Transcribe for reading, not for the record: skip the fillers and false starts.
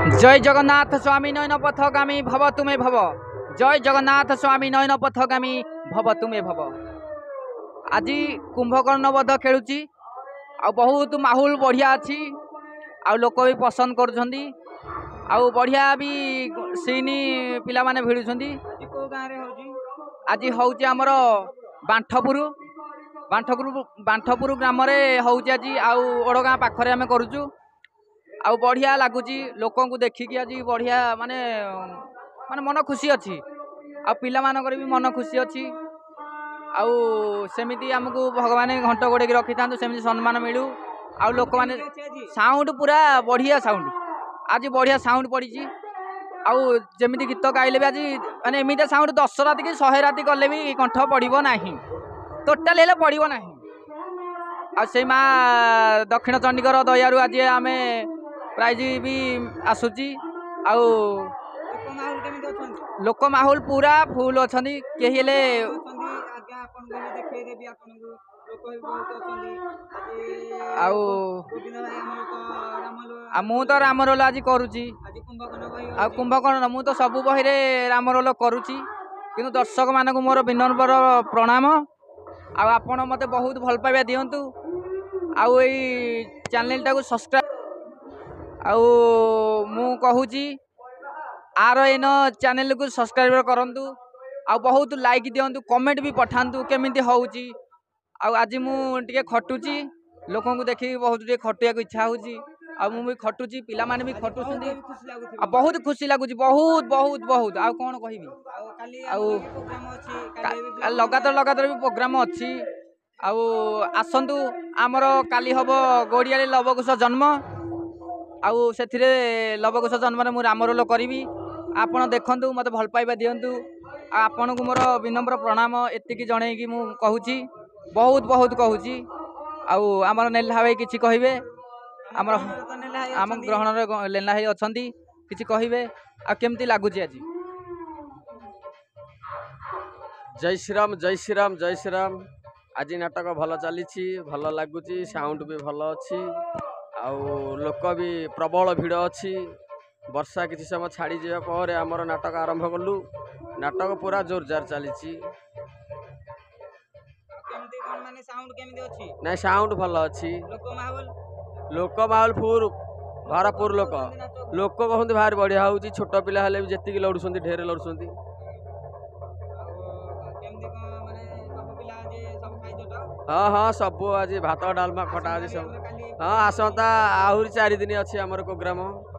ଜୟ ଜଗନ୍ନାଥ ସ୍ୱାମୀ ନୟନ ପଥଗାମୀ ଭବ ତୁମେ ଭବ। ଜୟ ଜଗନ୍ନାଥ ସ୍ୱାମୀ ନୟନ ପଥଗାମୀ ଭବ ତୁମେ ଭବ। ଆଜି କୁମ୍ଭକର୍ଣ୍ଣ ବଧ ଖେଳୁଛି ଆଉ ବହୁତ ମାହୋଲ ବଢ଼ିଆ ଅଛି, ଆଉ ଲୋକ ବି ପସନ୍ଦ କରୁଛନ୍ତି, ଆଉ ବଢ଼ିଆ ବି ସିନ୍ ପିଲାମାନେ ଭିଡ଼ୁଛନ୍ତି। ଆଜି କୋଉ ଗାଁରେ ହେଉଛି? ଆଜି ହେଉଛି ଆମର ବାଣ୍ଠପୁର, ବାଣ୍ଠପୁର, ବାଣ୍ଠପୁର ଗ୍ରାମରେ ହେଉଛି ଆଜି, ଆଉ ଓଡ଼ଗାଁ ପାଖରେ ଆମେ କରୁଛୁ। ଆଉ ବଢ଼ିଆ ଲାଗୁଛି ଲୋକଙ୍କୁ ଦେଖିକି ଆଜି, ବଢ଼ିଆ ମାନେ ମାନେ ମନ ଖୁସି ଅଛି, ଆଉ ପିଲାମାନଙ୍କର ବି ମନ ଖୁସି ଅଛି। ଆଉ ସେମିତି ଆମକୁ ଭଗବାନ ଘଣ୍ଟ ଘୋଡ଼େଇକି ରଖିଥାନ୍ତୁ, ସେମିତି ସମ୍ମାନ ମିଳୁ। ଆଉ ଲୋକମାନେ ସାଉଣ୍ଡ ପୁରା ବଢ଼ିଆ ସାଉଣ୍ଡ, ଆଜି ବଢ଼ିଆ ସାଉଣ୍ଡ ପଡ଼ିଛି। ଆଉ ଯେମିତି ଗୀତ ଗାଇଲେ ବି ଆଜି ମାନେ ଏମିତିଆ ସାଉଣ୍ଡ 10 ରାତି କି 100 ରାତି କଲେ ବି କଣ୍ଠ ପଡ଼ିବ ନାହିଁ, ଟୋଟାଲି ହେଲେ ପଡ଼ିବ ନାହିଁ। ଆଉ ସେଇ ମା ଦକ୍ଷିଣ ଚଣ୍ଡୀଙ୍କର ଦୟାରୁ ଆଜି ଆମେ ପ୍ରାଇଜ୍ ବି ଆସୁଛି। ଆଉ ଲୋକ ମାହୋଲ କେମିତି ଅଛନ୍ତି? ଲୋକ ମାହୋଲ ପୁରା ଫୁଲ୍ ଅଛନ୍ତି, କେହି ହେଲେ ଅଛନ୍ତି ଆଜ୍ଞା। ଆପଣଙ୍କୁ ବି ଦେଖେଇଦେବି ଆପଣଙ୍କୁ, ଲୋକ ବି ବହୁତ ଅଛନ୍ତି ଆଜି। ଆଉ ଗୋବିନ୍ଦ ଭାଇ ଆମର ତ ରାମ, ଆଉ ମୁଁ ତ ରାମ ରୋଲ ଆଜି କରୁଛି। ଆଜି କୁମ୍ଭକର୍ଣ୍ଣ ବହି, ଆଉ କୁମ୍ଭକର୍ଣ୍ଣ, ମୁଁ ତ ସବୁ ବହିରେ ରାମ ରୋଲ କରୁଛି। କିନ୍ତୁ ଦର୍ଶକମାନଙ୍କୁ ମୋର ବିନମ୍ର ପ୍ରଣାମ, ଆଉ ଆପଣ ମୋତେ ବହୁତ ଭଲ ପାଇବା ଦିଅନ୍ତୁ, ଆଉ ଏଇ ଚ୍ୟାନେଲଟାକୁ ସବସ୍କ୍ରାଇବ୍। ଆଉ ମୁଁ କହୁଛି ଆର ଏନ ଚ୍ୟାନେଲକୁ ସବସ୍କ୍ରାଇବ୍ କରନ୍ତୁ, ଆଉ ବହୁତ ଲାଇକ୍ ଦିଅନ୍ତୁ, କମେଣ୍ଟ ବି ପଠାନ୍ତୁ କେମିତି ହେଉଛି। ଆଉ ଆଜି ମୁଁ ଟିକେ ଖଟୁଛି, ଲୋକଙ୍କୁ ଦେଖିକି ବହୁତ ଟିକେ ଖଟିବାକୁ ଇଚ୍ଛା ହେଉଛି, ଆଉ ମୁଁ ବି ଖଟୁଛି, ପିଲାମାନେ ବି ଖଟୁଛନ୍ତି, ଖୁସି ଲାଗୁଥିବ। ଆଉ ବହୁତ ଖୁସି ଲାଗୁଛି, ବହୁତ ବହୁତ ବହୁତ। ଆଉ କ'ଣ କହିବି? ଆଉ କାଲି ଆଉ ପ୍ରୋଗ୍ରାମ ଅଛି, ଲଗାତାର ଲଗାତାର ବି ପ୍ରୋଗ୍ରାମ ଅଛି। ଆଉ ଆସନ୍ତୁ, ଆମର କାଲି ହେବ ଗୋଡ଼ିଆରେ ଲବକୁଶ ଜନ୍ମ, ଆଉ ସେଥିରେ ଲବକୁଶ ଜନ୍ମରେ ମୁଁ ରାମ ରୋଲ କରିବି। ଆପଣ ଦେଖନ୍ତୁ, ମୋତେ ଭଲ ପାଇବା ଦିଅନ୍ତୁ, ଆଉ ଆପଣଙ୍କୁ ମୋର ବିନମ୍ର ପ୍ରଣାମ। ଏତିକି ଜଣେଇକି ମୁଁ କହୁଛି, ବହୁତ ବହୁତ କହୁଛି। ଆଉ ଆମର ନେହ୍ଲା ଭାଇ କିଛି କହିବେ? ଆମର ଆମ ଗ୍ରହଣରେ ଲେଲା ଭାଇ ଅଛନ୍ତି, କିଛି କହିବେ? ଆଉ କେମିତି ଲାଗୁଛି ଆଜି? ଜୟ ଶ୍ରୀରାମ, ଜୟ ଶ୍ରୀରାମ, ଜୟ ଶ୍ରୀରାମ। ଆଜି ନାଟକ ଭଲ ଚାଲିଛି, ଭଲ ଲାଗୁଛି, ସାଉଣ୍ଡ ବି ଭଲ ଅଛି, ଆଉ ଲୋକ ବି ପ୍ରବଳ ଭିଡ଼ ଅଛି। ବର୍ଷା କିଛି ସମୟ ଛାଡ଼ିଯିବା ପରେ ଆମର ନାଟକ ଆରମ୍ଭ କଲୁ। ନାଟକ ପୁରା ଜୋରଜାର ଚାଲିଛି। କେମିତି କ'ଣ ମାନେ ସାଉଣ୍ଡ କେମିତି ଅଛି? ନାଇଁ, ସାଉଣ୍ଡ ଭଲ ଅଛି। ଲୋକ ମାହୋଲ? ଲୋକ ମାହୋଲ ଫୁଲ, ଭରପୁର ଲୋକ। ଲୋକ କହନ୍ତି ଭାରି ବଢ଼ିଆ ହେଉଛି। ଛୋଟ ପିଲା ହେଲେ ବି ଯେତିକି ଲଢ଼ୁଛନ୍ତି, ଢେର ଲଢ଼ୁଛନ୍ତି। ଆଉ କେମିତି କ'ଣ ମାନେ ସବୁ ପିଲା ଆଜି ସବୁ ଖାଇଛ ତ? ହଁ ହଁ, ସବୁ ଆଜି ଭାତ ଡାଲମା ଖଟା ଆଜି ସବୁ। ହଁ, ଆସନ୍ତା ଆହୁରି 4 ଦିନ ଅଛି ଆମର ପ୍ରୋଗ୍ରାମ।